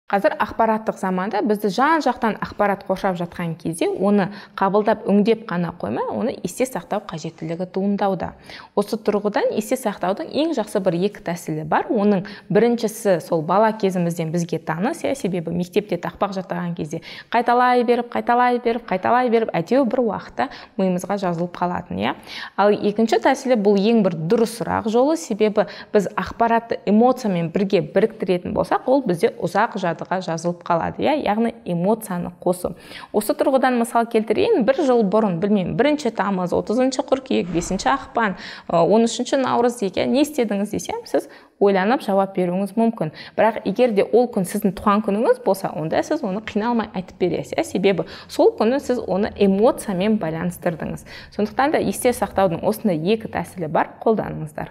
Қазір ақпараттық заманда бізді жан-жақтан ақпарат қоршап жатқан кезде оны қабылдап, өңдеп қана қоймай, оны есте сақтау қажеттілігі туындауда. Осы тұрғыдан есте сақтаудың ең жақсы бір екі тәсілі бар. Оның біріншісі сол бала кезімізден бізге таныс, иә, себебі мектепте тақпақ жаттаған кезде қайталай беріп, қайталай беріп, қайталай беріп, әйтеуір бір уақытта миымызға жазылып қалатын, иә. Ал екінші тәсілі бұл ең бір дұрысырақ жолы, себебі біз ақпаратты эмоциямен бірге біріктіретін болсақ, ол бізде ұзақ жадыға жазылып қалады, иә, яғни эмоцияны қосу. Осы тұрғыдан мысал келтірейін, бір жыл бұрын, білмеймін, 1 тамыз, 30 қыркүйек, 5 ақпан, 13 наурыз деген не істедіңіз десем, сіз ойланып жауап беруіңіз мүмкін. Бірақ егер де ол күн сіздің туған күніңіз болса, онда сіз оны қиналмай айтып бересіз, иә, себебі сол күні сіз оны эмоциямен байланыстырдыңыз. Сондықтан да есте сақтаудың осындай екі тәсілі бар, қолданыңыздар.